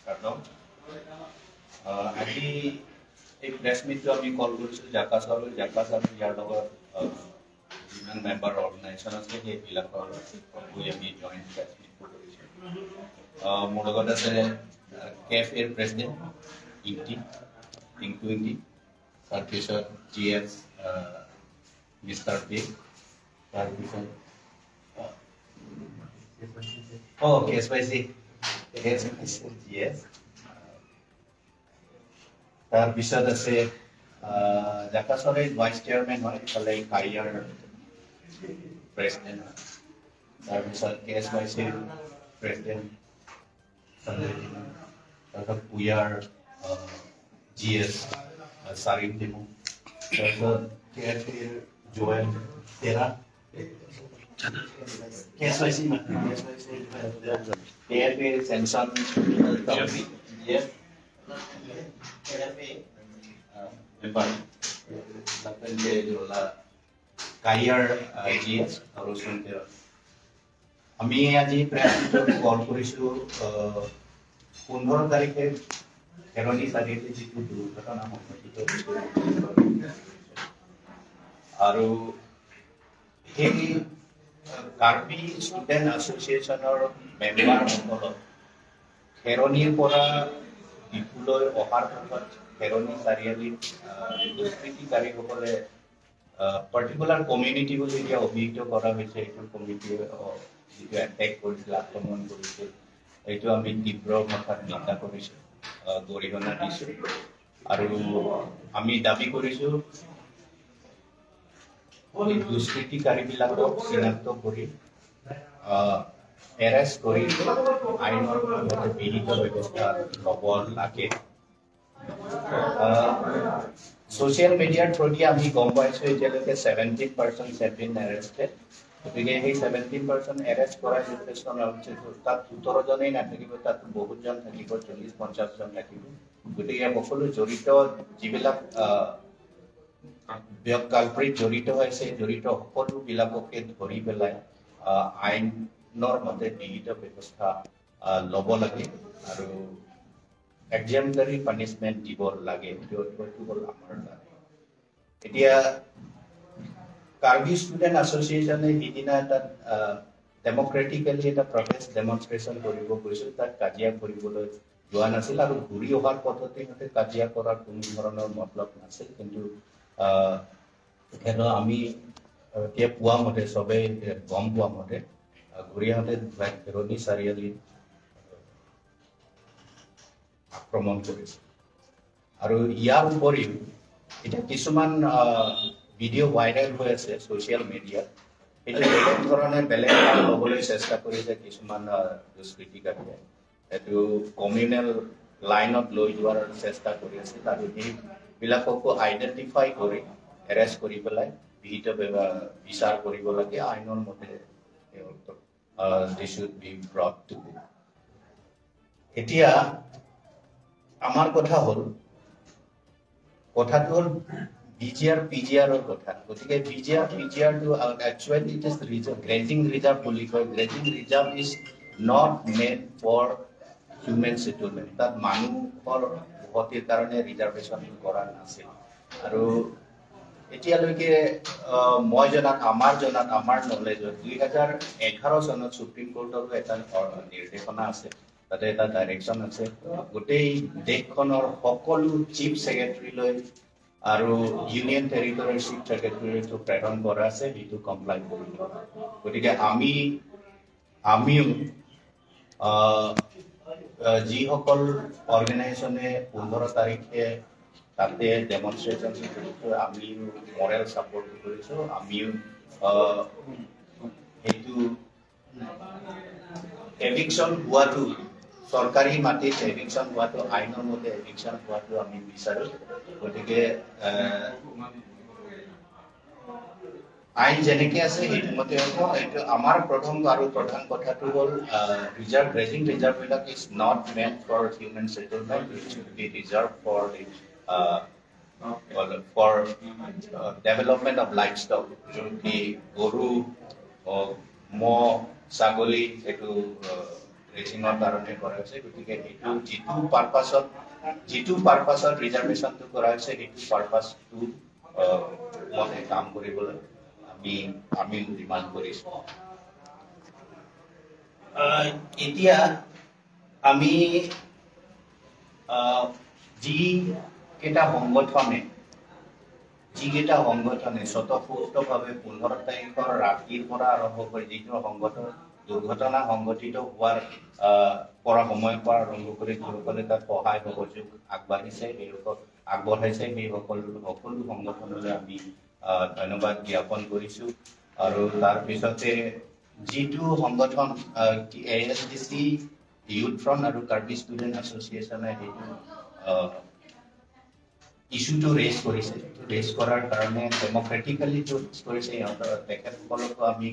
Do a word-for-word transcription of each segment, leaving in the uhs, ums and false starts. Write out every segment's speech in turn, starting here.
Kardom. আহ, আজি এই প্ৰেছ মিটটো আমি কল কৰিছোঁ জাকাছ আৰু জাকাছ আৰু ইয়াৰ লগত, আহ, যিমান মেম্বাৰ অৰ্গেনাইজেশ্যন আছে সেইবিলাকৰ হৈ আমি জইণ্ট প্ৰেছ মিটটো কৰিছোঁ। আহ, মোৰ লগত আছে, ah, K F R president Ingti, Tinku Ingti, তাৰপিছত G F, ah, mister P, তাৰপিছত, আহ, অ', K S Y C, K S Y C G F, তাৰপিছত আছে, আহ, জাকাছৰে ভাইচ চেয়াৰমেন হয়, ইফালে কায়াৰ প্ৰেচিডেণ্ট হয়, তাৰপিছত কে এছ ৱাই চিৰ প্ৰেচিডেণ্ট সঞ্জয় টিমু, তাৰপিছত কুয়াৰ, আহ, জি এছ, আহ, চাৰিম টিমু, তাৰপিছত কে F R Jowel Tera, K S Y C, K S Y C, K F R Semson Topi, G F, K F A, ah, member, লাপেন জে জোলা, কায়াৰ, আহ, জি এছ, আৰু চুন্তেৰা। আমি আজি প্ৰেছ মিটত কল কৰিছোঁ, আহ, পোন্ধৰ তাৰিখে খেৰণি চাৰিআলিত যিটো দুৰ্ঘটনা সংঘটিত হৈছে, আৰু সেই, আহ, কাৰ্বি ষ্টুডেণ্ট এছ'চিয়েশ্যনৰ মেম্বাৰসকলক খেৰণিৰ পৰা ডিফুলৈ অহাৰ পথত খেৰণি চাৰিআলিত, আহ, দুষ্কৃতিকাৰীসকলে, আহ, পাৰ্টিকুলাৰ কমিউনিটি বুলি এতিয়া অভিহিত কৰা হৈছে, এইটো কমিউনিটি, আহ, যিটো এটেক কৰিছিল, আক্ৰমণ কৰিছিল, এইটো আমি তীব্ৰ ভাষাত নিন্দা কৰিছোঁ, আহ, গৰিহণা দিছোঁ। আৰু আমি দাবী কৰিছোঁ এই দুষ্কৃতিকাৰীবিলাকক চিনাক্ত কৰি, আহ, এৰেষ্ট কৰি আইনৰ মতে বিহিত ব্যৱস্থা ল'ব লাগে। আহ, ছ'চিয়েল মিডিয়াৰ থ্ৰুদি আমি গম পাইছোঁ এতিয়ালৈকে seventeen person have been arrested. গতিকে সেই ছেভেণ্টিন পাৰ্চন এৰেষ্ট কৰা যথেষ্ট নহয়, তাত সোতৰজনেই নাথাকিব, তাত বহুতজন থাকিব, চল্লিছ পঞ্চাছজন থাকিব। গতিকে সকলো জড়িত যিবিলাক, আহ, ব্যক-, কালপ্ৰিট জড়িত হৈছে, জড়িত সকলোবিলাককে ধৰি পেলাই, আহ, আইনৰ মতে বিহিত ব্যৱস্থা, আহ, ল'ব লাগে আৰু এক্সেম্পলাৰী পানিচমেণ্ট দিব লাগে। এইটো, এইটো হ'ল আমাৰ দাবী। এতিয়া কাৰ্বি ষ্টুডেণ্ট এছ'চিয়েশ্যনে সিদিনা এটা, আহ, ডেমক্ৰেটিকেলি এটা প্ৰটেষ্ট ডেমনষ্ট্ৰেশ্যন কৰিব গৈছিল, তাত কাজিয়া কৰিবলৈ যোৱা নাছিল আৰু ঘূৰি অহাৰ পথতে সিহঁতে কাজিয়া কৰাৰ কোনো ধৰণৰ মতলব নাছিল। কিন্তু, আহ, সিহঁতৰ আমি, আহ, এতিয়া পোৱা মতে, সবে, এ, গম পোৱা মতে, আহ, ঘূৰি আহোঁতে খেৰণি চাৰিআলিত আক্ৰমণ কৰিছে। আৰু ইয়াৰ উপৰিও এতিয়া কিছুমান, আহ, ভিডিঅ' ভাইৰেল হৈ আছে ছ'চিয়েল মিডিয়াত। এইটো বেলেগ ধৰণে বেলেগ নাম ল'বলৈ চেষ্টা কৰিছে কিছুমান, আহ, দুষ্কৃতিকাৰীয়ে। এইটো কমিউনেল লাইনত লৈ যোৱাৰ চেষ্টা কৰি আছে। আৰু সেইবিলাককো আইডেণ্টিফাই কৰি এৰেষ্ট কৰি পেলাই বিহিত ব্যৱ-, বিচাৰ কৰিব লাগে আইনৰ মতে। আহ, they should be brought to book। এতিয়া আমাৰ কথা হ'ল, কথাটো হ'ল বি জি আৰ, পি জি আৰৰ কথা। গতিকে বি জি আৰ, পি জি আৰটো, আহ, actually it is reserve, grazing reserve বুলি কয়। Grazing reserve is not meant for human settlement। তাত মানুহৰ বসতিৰ কাৰণে ৰিজাৰ্ভেশ্যন কৰা নাছিল। আৰু এতিয়ালৈকে, আহ, মই জনাত, আমাৰ জনাত, আমাৰ নলেজত দুই হাজাৰ এঘাৰ চনত ছুপ্ৰিম কোৰ্টৰো এটা অৰ-, নিৰ্দেশনা আছে, তাতে এটা ডাইৰেকশ্যন আছে। গোটেই দেশখনৰ সকলো চিফ ছেক্ৰেটাৰীলৈ আৰু ইউনিয়ন টেৰিটৰীৰ চিফ ছেক্ৰেটাৰীলৈতো প্ৰেৰণ কৰা আছে, সেইটো কমপ্লাই কৰিব। গতিকে আমি, আমিও, আহ, আহ, যিসকল অৰ্গেনাইজেশ্যনে পোন্ধৰ তাৰিখে তাতে ডেমনষ্ট্ৰেশ্যন কৰিছোঁ, আমিও মৰেল ছাপোৰ্ট কৰিছোঁ। আমিও, আহ, সেইটো এভিকশ্যন হোৱাটো, চৰকাৰী মাটিত এভিকশ্যন হোৱাটো, আইনৰ মতে এভিকশ্যন হোৱাটো আমি বিচাৰোঁ। গতিকে, আহ, আইন যেনেকে আছে সেইটো মতে হ'ব। এইটো আমাৰ প্ৰথম আৰু প্ৰধান কথাটো হ'ল, আহ, ৰিজাৰ্ভ, গ্ৰেজিং ৰিজাৰ্ভবিলাক is not meant for human settlement, it should be reserved for the, ah, for, ah, development of livestock, যোন কি গৰু, আহ, ম'হ, ছাগলী, এইটো, আহ, ৰেজিঙৰ কাৰণে কৰা হৈছে। গতিকে এইটো যিটো পাৰ্পাছত যিটো পাৰ্পাছত ৰিজাৰ্ভেশ্যনটো কৰা হৈছে, সেইটো পাৰ্পাছটো মতে কাম কৰিবলৈ আমি আমি ডিমাণ্ড কৰিছোঁ। আহ, এতিয়া আমি আহ, যিকেইটা সংগঠনে যিকেইটা সংগঠনে স্বতঃস্ফূৰ্তভাৱে পোন্ধৰ তাৰিখৰ ৰাতিৰ পৰা আৰম্ভ কৰি যিটো সংগঠন দুৰ্ঘটনা সংঘটিত হোৱাৰ আহ, পৰা সময়ৰ পৰা আৰম্ভ কৰি যিসকলে তাত সহায় সহযোগ আগবাঢ়িছে, সেইসকল আগবঢ়াইছে, সেই সকলো সকলো সংগঠনলৈ আমি আহ, ধন্যবাদ জ্ঞাপন কৰিছো। আৰু তাৰ পিছতে যিটো সংগঠন A S D C youth front আৰু কাৰ্বি ষ্টুডেণ্ট এছ'চিয়েশ্যনে সেইটো আহ, ইছ্যুটো ৰেজ কৰিছে, ৰেজ কৰাৰ কাৰণে ডেম'ক্ৰেটিকেলি ৰেজ কৰিছে, সিহঁতৰ তেখেতসকলকো আমি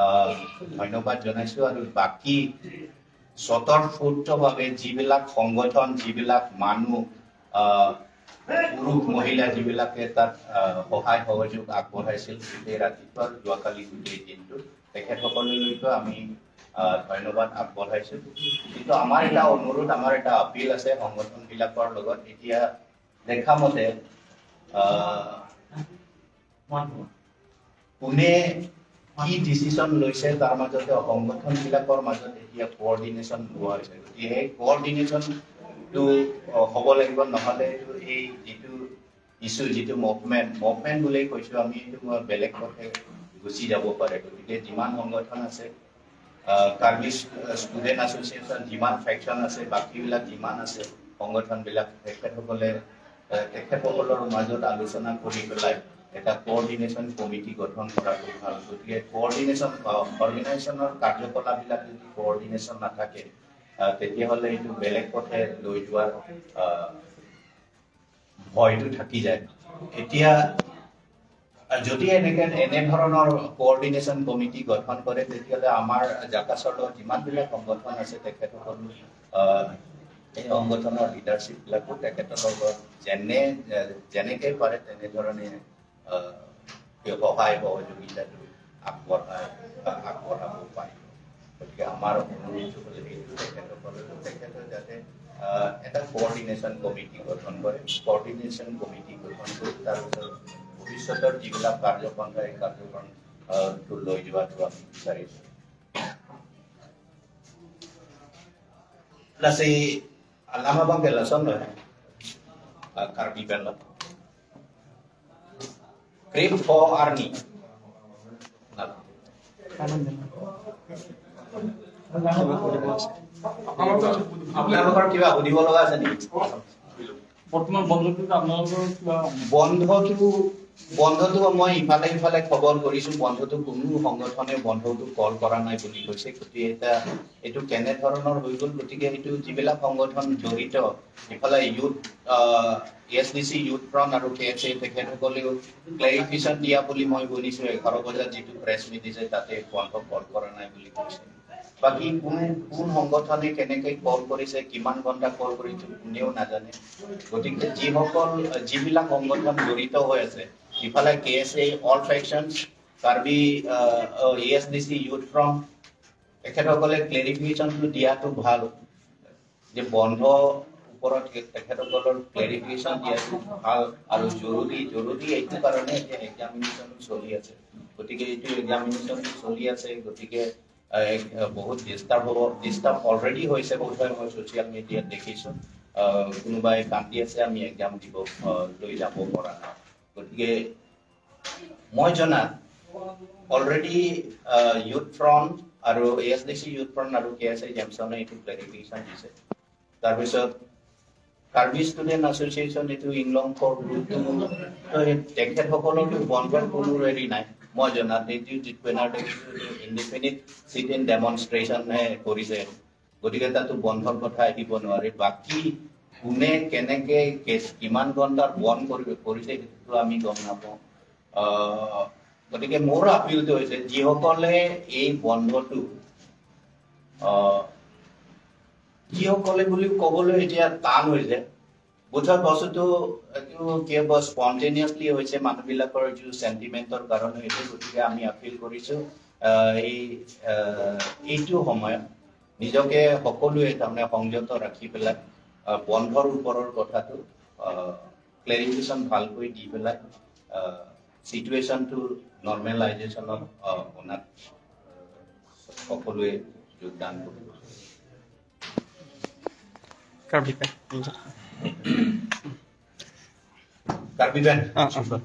আহ, ধন্যবাদ জনাইছো। আৰু বাকী স্বতঃস্ফূৰ্তভাৱে যিবিলাক সংগঠন, যিবিলাক মানুহ, আহ, পুৰুষ মহিলা যিবিলাকে তাত আহ, সহায় সহযোগ আগবঢ়াইছিল, গোটেই ৰাতিপুৱা, যোৱাকালি গোটেই দিনটো তেখেতসকললৈকে আমি আহ, ধন্যবাদ আগবঢ়াইছো। কিন্তু আমাৰ এটা অনুৰোধ, আমাৰ এটা আপিল আছে সংগঠনবিলাকৰ লগত। এতিয়া দেখা মতে আহ, কোনে কি ডিচিশ্যন লৈছে, তাৰ মাজতে সংগঠনবিলাকৰ মাজত এতিয়া কোঅৰ্ডিনেশ্যন নোহোৱা হৈছে। গতিকে সেই কোঅৰ্ডিনেশ্যনটো আহ, হ'ব লাগিব, নহ'লে এইটো এই যিটো ইছ্যু, যিটো মুভমেণ্ট, মুভমেণ্ট বুলিয়েই কৈছোঁ আমি, এইটো মই বেলেগ পথে গুচি যাব পাৰে। গতিকে যিমান সংগঠন আছে, আহ, কাৰ্বি ষ্টুডেণ্ট এছ'চিয়েশ্যন যিমান ফেকশ্যন আছে, বাকীবিলাক যিমান আছে সংগঠনবিলাক, তেখেতসকলে আহ, তেখেতসকলৰ মাজত আলোচনা কৰি পেলাই এটা কোঅৰ্ডিনেশ্যন কমিটি গঠন কৰাটো ভাল। গতিকে কোঅৰ্ডিনেশ্যন, আহ, অৰ্গেনাইজেশ্যনৰ কাৰ্যকলাপবিলাক যদি কোঅৰ্ডিনেশ্যন নাথাকে, আহ, তেতিয়াহ'লে এইটো বেলেগ পথে লৈ যোৱাৰ আহ, ভয়টো থাকি যায়। এতিয়া আহ, যদি এনেকে এনেধৰণৰ কোঅৰ্ডিনেশ্যন কমিটি গঠন কৰে, তেতিয়াহ'লে আমাৰ জাকাছৰ লগত যিমানবিলাক সংগঠন আছে, তেখেতসকলো আহ, এই সংগঠনৰ লিডাৰশ্বিপবিলাকো তেখেতৰ লগত যেনে আহ, যেনেকে পাৰে তেনেধৰণে আহ, সহায় সহযোগিতাটো আগবঢ়াই আগবঢ়াব পাৰিব। গতিকে আমাৰ অনুৰোধটো হ'ল এইটো, তেখেতসকলক তেখেতে যাতে আহ, এটা কোঅৰ্ডিনেশ্যন কমিটি গঠন কৰে, কোঅৰ্ডিনেশ্যন কমিটি গঠন কৰি তাৰপিছত ভৱিষ্যতৰ যিবিলাক কাৰ্যপন্থা, এই কাৰ্যপন্থাটো লৈ যোৱাটো আমি বিচাৰিছোঁ। Plus এই আলামা বাংকে লেচন লয়, আহ, কাৰ্বি পেনলত। ক্ৰিপ ফ আৰ্নি। আপোনালোকৰ কিবা সুধিব লগা আছে নেকি? বৰ্তমান বন্ধটোত আপোনালোকৰ কিবা বন্ধটো, বন্ধটো মই ইফালে ইফালে খবৰ কৰিছো, বন্ধটো কোনো সংগঠনে বন্ধটো কল কৰা নাই বুলি কৈছে। গতিকে এতিয়া এইটো কেনেধৰণৰ হৈ গ'ল? গতিকে এইটো যিবিলাক সংগঠন জড়িত, ইফালে youth, ah, A S D C youth front আৰু কে এছ এ তেখেতসকলেও ক্লেৰিফিকেশ্যন দিয়া বুলি মই শুনিছো। এঘাৰ বজাত যিটো প্ৰেছ মিট দিছে, তাতে বন্ধ কল কৰা নাই বুলি কৈছে। বাকী কোন কোন সংগঠনে কেনেকে কল কৰিছে, কিমান ঘণ্টা কল কৰিছে, কোনেও নাজানে। গতিকে যিসকল, যিবিলাক সংগঠন জড়িত হৈ আছে, ইফালে K S A, all factions, Karbi, ah, ah, A S D C youth front, তেখেতসকলে ক্লেৰিফিকেশ্যনটো দিয়াটো ভাল যে বন্ধ ওপৰত তেখেতসকলৰ ক্লেৰিফিকেশ্যন দিয়াটো ভাল আৰু জৰুৰী। জৰুৰী এইটো কাৰণে এতিয়া এক্সামিনেশ্যন চলি আছে। গতিকে এইটো এক্সামিনেশ্যন চলি আছে, গতিকে আহ, এক, আহ, বহুত ডিষ্টাৰ্ব হ'ব। ডিষ্টাৰ্ব অলৰেডি হৈছে বোধহয়, মই ছ'চিয়েল মিডিয়াত দেখিছোঁ। আহ, কোনোবাই কান্দি আছে, আমি এক্সাম দিব, আহ, লৈ যাব পৰা নাই। গতিকে মই জনাত অলৰেডি ইউথ ফ্ৰণ্ট আৰু A S D C youth front আৰু কে এছ এ জেমছনে এইটো ক্লেৰিফিকেশ্যন দিছে। তাৰপিছত কাৰ্বি ষ্টুডেণ্ট এছ'চিয়েশ্যন, এইটো ইংলং ফৰ গ্ৰুপটো, তেখেতসকলৰতো বন্ধৰ কোনো হেৰি নাই। মই জনাত এইটো যিটো বেনাৰ দেখিছোঁ, এইটো ইনডিফিনিট চিট ইন ডেমনষ্ট্ৰেশ্যনহে কৰিছে। গতিকে তাতো বন্ধৰ কথা আহিব নোৱাৰে। বাকী কোনে কেনেকে কেছ, কিমান ঘণ্টাৰ বন্ধ কৰি কৰিছে, সেইটোতো আমি গম নাপাওঁ। আহ, গতিকে মোৰ আপিলটো হৈছে, যিসকলে এই বন্ধটো, আহ, যিসকলে বুলি ক'বলৈ এতিয়া টান হৈছে, বোধহয় বস্তুটো এইটো কিবা স্পণ্টেনিয়াছলি হৈছে, মানুহবিলাকৰ যিটো চেণ্টিমেণ্টৰ কাৰণে হৈছে। গতিকে আমি আপিল কৰিছোঁ, আহ, এই, আহ, এইটো সময়ত নিজকে সকলোৱে তাৰমানে সংযত ৰাখি পেলাই, আহ, বন্ধৰ ওপৰৰ কথাটো, আহ, ক্লেৰিফিকেশ্যন ভালকৈ দি পেলাই, আহ, চিটুৱেশ্যনটো নৰ্মেলাইজেশ্যনত, আহ, অনাত, আহ, সকলোৱে যোগদান কৰিব। Karbi Anglong. Karbi Ben. Ah, ah.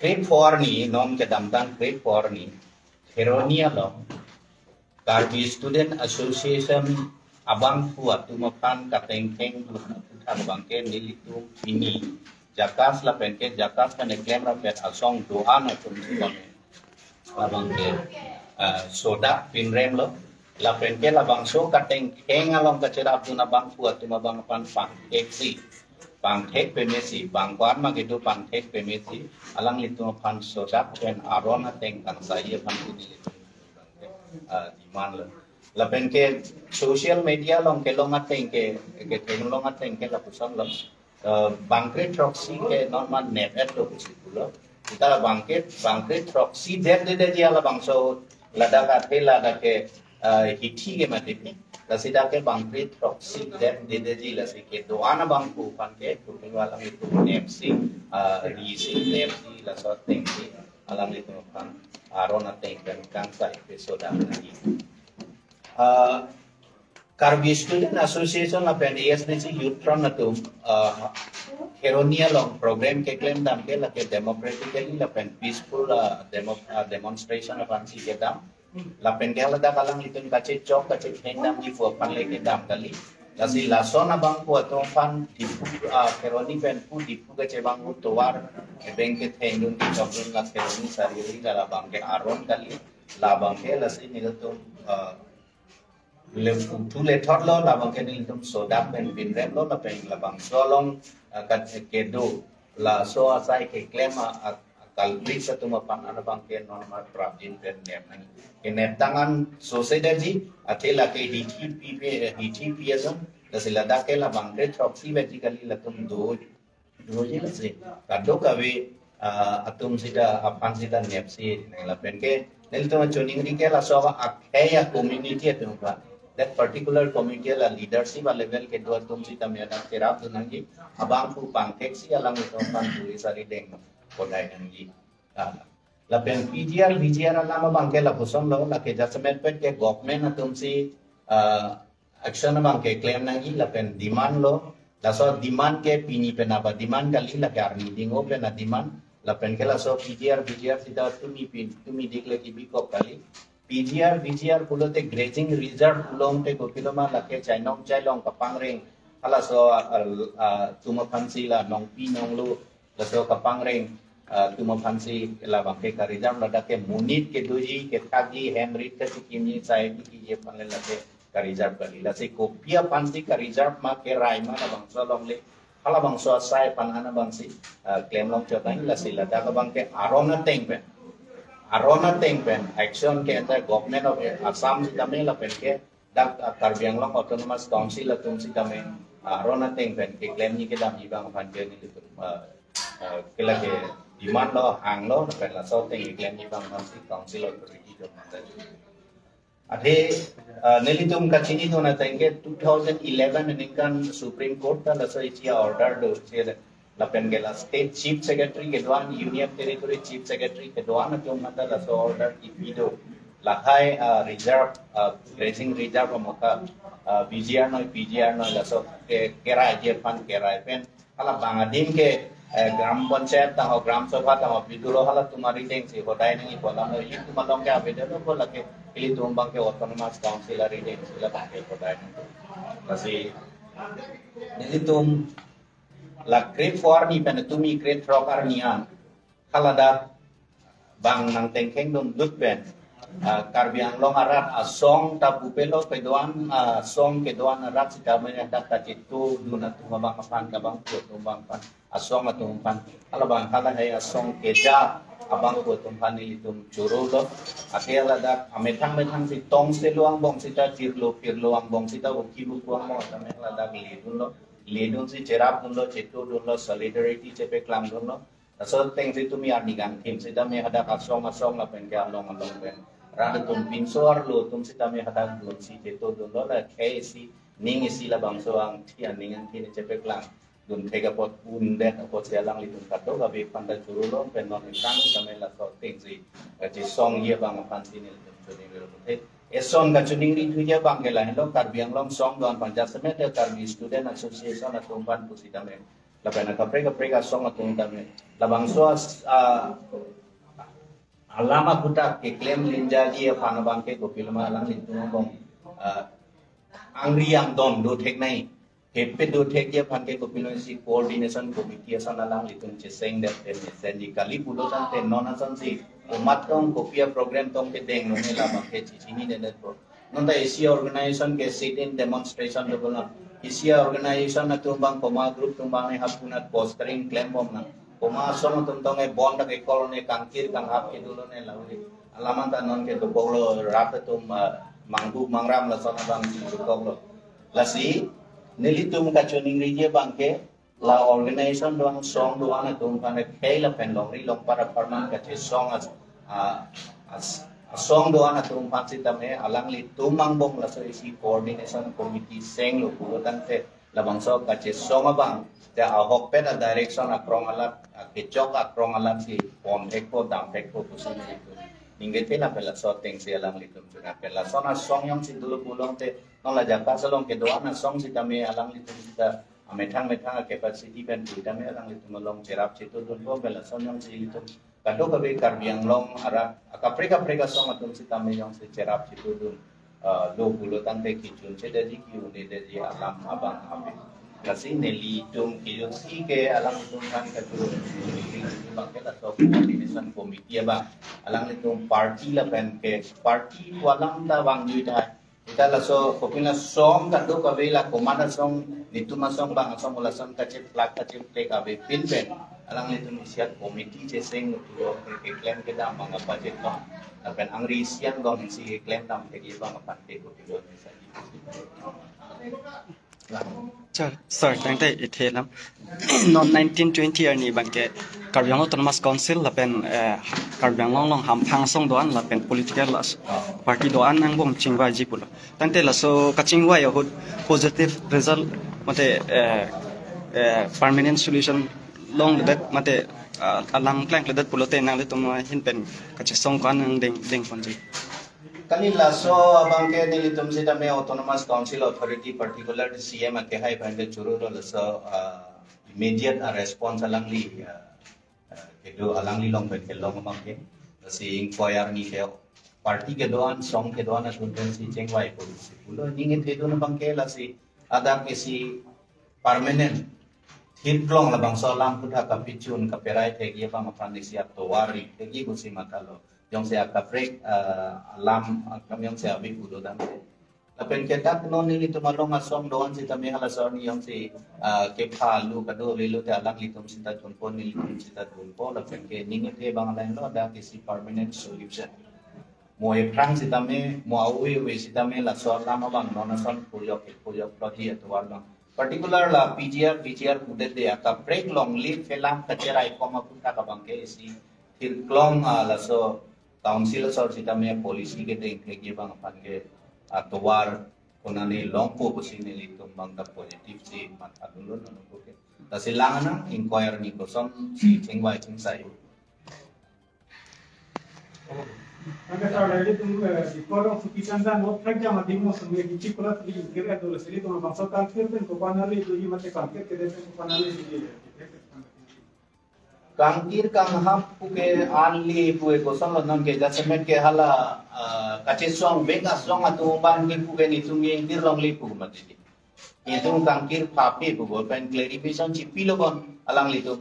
Krip four ni, non kedamtang krip four ni, Kheroni along Karbi Student Association abangphu atum aphan katengkeng dun aputhak abangke nelitum pini JACAS lapen ke JACAS pen eklem rapet asong do-an atum si kami labangke, ah, sodak pinrem lo. Lapen ke labangso katengkeng along kacherap dun abangphu atum abang aphan pangthek si, pangthek peme si, bang ko-an ma kedo pangthek peme si, alanglitum aphan sodak pen aron ateng kangsai aphan pini, ah, demand lo. Lapen ke social media along kelong ateng ke, ketheng long ateng ke lapuson lo. Eh, bangkre throksi ke non man nep-et lo pusi pulo. Sita bangkre, bangkre throksi det dedeji labangso ladak athe ladak ke, eh, hithi ke mati. Lasi dak ke bangkre throksi det dedeji, lasi kedo-an abangphu aphan ke kuning alanglitum nep si, eh, ri si, nep si, laso ateng si alanglitum aphan aron ateng pen kangsai pe sodak nangji. Ah, Karbi Student Association lapen A S D C Youth Front atum, ah, Kheroni along program keklem dam ke lake democratically lapen peaceful, ah, demo-, ah, demonstration aphan si kedam. Lapen ke ladak alanglitum kachechok kachetheng damji pu aphan le kedam kali. Lasi lason abangphu atum aphan Diphu, ah, Kheroni pen pu Diphu kachevang pu tovar ebeng ketheng dun kechok dun la Kheroni sari ri la labang ke aron kali. Labang ke lasi nelitum, ah, le puthu le thot lo, labang ke nelitum sodak pen pinrem lo, lapen labangso along, ah, kat kedo laso asai keklem a, a, a culprit atum aphan an abangke non mar prapjin pen nep nang. Kenep tang an sose daji, athe lake hithi pi pe, hithi pi ason, lasi ladak ke labangkre throksi baji kali latum do doji lasi kadokave, ah, atum sita aphan sita nep si nang lapen ke nelitum choningri ke laso akhei a-community atum aphan, that particular community la leadership a-level kedo atum sitame adak cherap dun nangji, abangphu pangthek si alanglitum aphan duri sari deng kodai nangji. Ah, lapen P G R, V G R alam abangke lapuson lo, lake jasemet pet ke government atum si, ah, action abangke klem nangji lapen demand lo. Laso demand ke pini pen aba demand kali, lake arni ding-o pen a-demand. Lapen ke laso P G R, V G R sita tumi pin, tumi dik lake bikok kali. P G R, V G R pulote grazing reserve pulote kopilo ma, lake chainong chailong kapangreng, halaso, ah, ah, atum aphan si la nongpi nonglo, laso kapangreng, ah, atum aphan si labangke ka-reserve, ladak ke monit kedoji, kethakji, hem rit kasikimji, sai kikiji aphan le lake ka-reserve kali. Lasi kopi aphan si ka-reserve ma, kerai ma, labangso along le, halabangso asai aphan an abang si, ah, klem long chot nang, lasi ladak abangke aron ateng pen, aron ateng pen action ke entire government of Assam sitame lapen ke dak, ah, Karbi Anglong Autonomous Council atum sitame, ah, aron ateng pen keklemji kedamji abang aphan ke nelitum, ah, ah, ke lake demand lo, hang lo, lapen laso ateng keklemji abang aphan si council authority do mata ju. Athe, ah, nelitum kachini dun ateng ke two thousand eleven aningkan Supreme Court ta laso isi a-order do, si lapen ke la State Chief Secretary kedo-an, Union Territory Chief Secretary kedo-an atum mata laso order kipi do. Lahai, ah, reserve, ah, grazing reserve amoka, ah, V G R noi, P G R noi, laso ke, kerai je aphan kerai pen. Hala bang adim ke, eh, Gram Panchayat tang ho, Gram Sabha tang ho, pidolo halatum arideng si hodai nangji pu alam lo, ilitum along ke avedetlo pu lake, ilitum abangke Autonomous Council arideng si labangke hodai nangji. Lasi, nelitum la grade four arni pen tumi grade throk arni an, haladak bang nangtengkeng dun dut pen, ah, Karbi Anglong arat asong ta pupelo kedo-an, ah, asong kedo-an arat sitame dak ta chitu dun atum abang aphan, abangphu atum abang aphan, asong atum aphan, halabang halahai asong keja abangphu atum aphan nelitum choro lo. Athe ladak amethang methang si tong selo angbong sita, chirlo pirlo angbong sita, uki buku angbong sitame ladak ledun lo. Ledun si cherap dun lo, chitu dun lo, solidarity chepeklang dun lo. Laso ateng si tumi arni kangthim sitame hadak asong asong lapen ke along along pen rat atum pinso arlo atum sitame hadak dunsi cheto dunlo, la khei isi ning isi labangso angthi aning angthi ne chepeklang dun thek apot, undet apotsi alanglitum kadokave aphanta chorolo pen non ekrang sitame laso atengsi kachesongji abang aphansi nelitum choningrilo pute. Eson kachoningri thuji abang ke lahenlo, Karbi Anglong song do-an aphan jasemet Karbi Student Association atum aphan pusitame, lapen akaprek kaprek asong atum tame, labangso as-, a, alam aputhak keklem linjaji aphan abang ke kopiloma alanglitum angbong, a, angri angdon do thek nai. Hepe do thekji aphan ke kopiloma isi coordination committee ason alanglitum chesengdet pen mesenji kali pulo tangte non asonsi komat tong kopi aprogram tong kedeng nonke labang ke chechinidetpo. Non ta isi organization ke sit-in demonstration dobom nang. Isi organization atum abang komat group atum abang ne hap kunat postering klembom nang. Komat asong atum tong e bon ta ke call ne kangkir kanghap kedo lone lauli. Alam anta nonke dokoklo, rat atum, ah, manghu mangram lason abangsi dokoklo. Lasi nelitum kachoningriji abang ke la organization do-an, song do-an atum aphan khei lapen longri longpat apharman kachesong as, a, as, asong do-an atum aphan sitame alanglitum angbong laso isi coordination committee senglo pulo tangte labangso kachesong abang te ahokpet a direction akrong alat, a, kechok akrong alatsi pon thekpo dam thekpo pusi nelitum ningke te lapen laso atengsi alanglitum chunga pen lason asong jongsi dolo pulo tangte non la jaka salong kedo-an asong sitame alanglitum sita amethang methang a capacity pen pu tame alanglitum along cherap cheto dunpo pen lason jongsi ilitum kadokave Karbi Anglong arat akaprek kaprek asong atum sitame jongsi cherap cheto dun, ah, lo pulo tangte kechun chedaji ke-un'edaji alam abang ave. Lasi nelitum kejutsi ke alanglitum aphan kachoro abang ke laso coordination committee abang alanglitum party lapen ke party pu alam ta vangjui tahai. Ita laso kopina song kadokave la komat asong, netum asong bang asong lason kacheplak kacheplek avepin pen alanglitum isi a committee cheseng netum keklem kedam abang apachetong. Lapen angri isi angbong isi keklem dam thekji abang aphan ke kopilo mesa. Sir, sir, tangte ithe lam. Non nineteen twenty arni abang ke Karbi Anglong Autonomous Council lapen, eh, Karbi Anglong along hamphang asong do-an lapen political as-, party do-an angbong chingvaiji pulo. Tangte laso kachingvai ahut positive result mate, eh, eh, permanent solution longledet mate, ah, alam klangledet pulote nanglitum ahin pen kachesong ko-an nangdeng dengponji? Kali laso abang ke nelitum sitame Autonomous Council Authority, particular C M akehai aphan ke chorolo laso, ah, immediate a response alangli, ah, ah, kedo alangli along pen kelong abang ke. Lasi ingkoi arni ke party kedo-an, song kedo-an atum pensi chingvai pusi pulo. Ning ethedun abang ke lasi adak isi permanent thirklong labangso alam aputhak kapechun kaperai thekji abang aphan isi atovar ri thekji pusi mathalo. Jongsi akaprek, ah, alam akam jongsi ave pulo tangte. Lapen ke dak non nelitum along asong do-an sitame halaso arni jongsi, ah, kepha alu kadokave lote alanglitum sita dunpo, nelitum sita dunpo, lapen ke ning ethe abang lahenlo dak isi permanent solution. Mo ephrang sitame, mo awe awe sitame laso alam abang non ason pujok pujok prodi atovar abang. Particular la P G R, P G R pudetde akaprek longle phelang kacheraikom aputhak abang ke isi thirklong, ah, laso council asor sitame policy kedeng thekji abang aphan ke atovar konane longpo pusi nelitum abang ta positive si mathadunlo non ke. Lasi lang anang ingkoi arni kosonsi chingvai chingsai. Oke, sir, jadi tum, eh, di kolong sukisan dan mo kerja mati mo semua di cikola di kira dulu sini tum bangsa kangkir dan kopanali itu di mati kangkir kita itu kopanali di. Kangkir kanghap puke anli puke kosonlo nonke jasemet ke hala, eh, kachesong bengkasong atum abang ke puke netum ingkir longle pu mati. Netum kangkir phape pubo pen clarification chipilo bon alanglitum.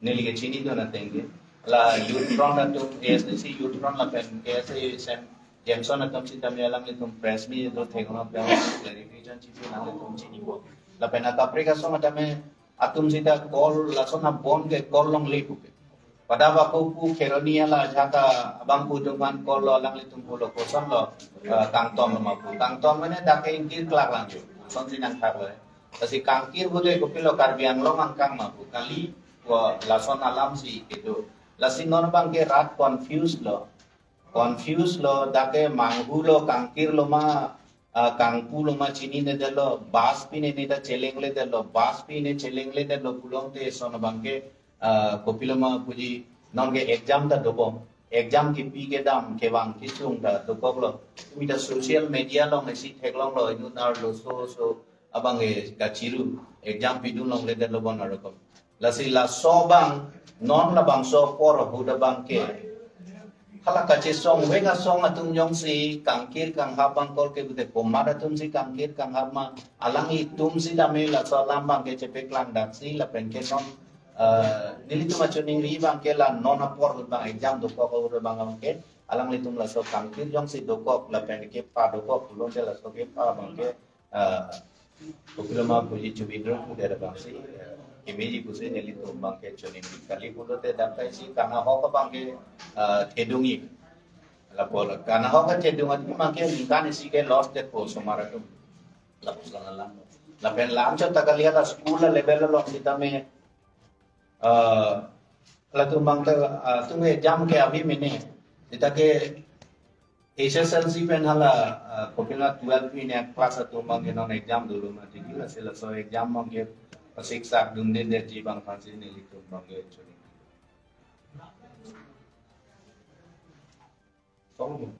Neli ke chinidun ateng ke. La Youth Front atum, A S D C Youth Front lapen K S A S M Jameson atum sitame alanglitum press meet do thekno pen clarification chipi alanglitum chinipo. Lapen akaprek asong atame atum sita call lason abon ke call longle puke. Pada waktu pu Kheroni ala jaka abang pu atum aphan call lo alanglitum pulo kosonlo, eh, kangtonlo ma pu. Kangton mane dak ke ingkir klak lang ju. Sonsi nangthaklo. Lasi kangkir pute kopilo Karbi Anglong angkang ma pu. Kali ko lason alamsi kedo. Lasi non abang ke rat confused lo. Confuse lo, dak ke manghu lo, kangkir lo ma, ah, kangpu lo ma chinine detlo, bus pi ne ne ta chelengle detlo, bus pi ne chelengle detlo pulote lason abang ke, ah, kopilo ma puji, non ke exam ta dobom, exam kepi kedam kevang kesung ta dokok lo. Tumi ta social media along isi theklong lo, inut arlo so so abang ke kachiru, exam pidun longle detlo bon arokom. Lasi laso abang, non labangso apor ahut abang ke, hala kachesong vek asong atum jongsi kangkir kanghap abang kol ke bude komat atumsi kangkir kanghap ma, alanglitumsi dame laso alam abang ke chepeklang daksi lapen ke non, eh, nelitum achoningri abang ke la non apor ahut abang exam dokok ahut abang abang ke, alanglitum laso kangkir jongsi dokok lapen kepa dokok pulote laso kepa abang ke, ah, kopilo ma puji chubidro pudet abangsi, eh, kemeji pusi nelitum abang ke choningri kali pulote dak ta isi kanahok abang ke, ah, thedungi. Lapu kanahok ke thedung atum abang ke ningkan isi ke loss detpo osomar atum. Lapu sana lang. Lapen lang chot ta kali hala school a level along sitame, ah, latum abang ta, ah, tumi exam ke ave mene. Sita ke H S L C pen hala, ah, kopilo twelve pi ne class atum abang ke non exam dolo ma tidi, lasi laso exam abang ke pasiksak dunde detji abang aphansi nelitum abang ke choningri. Song.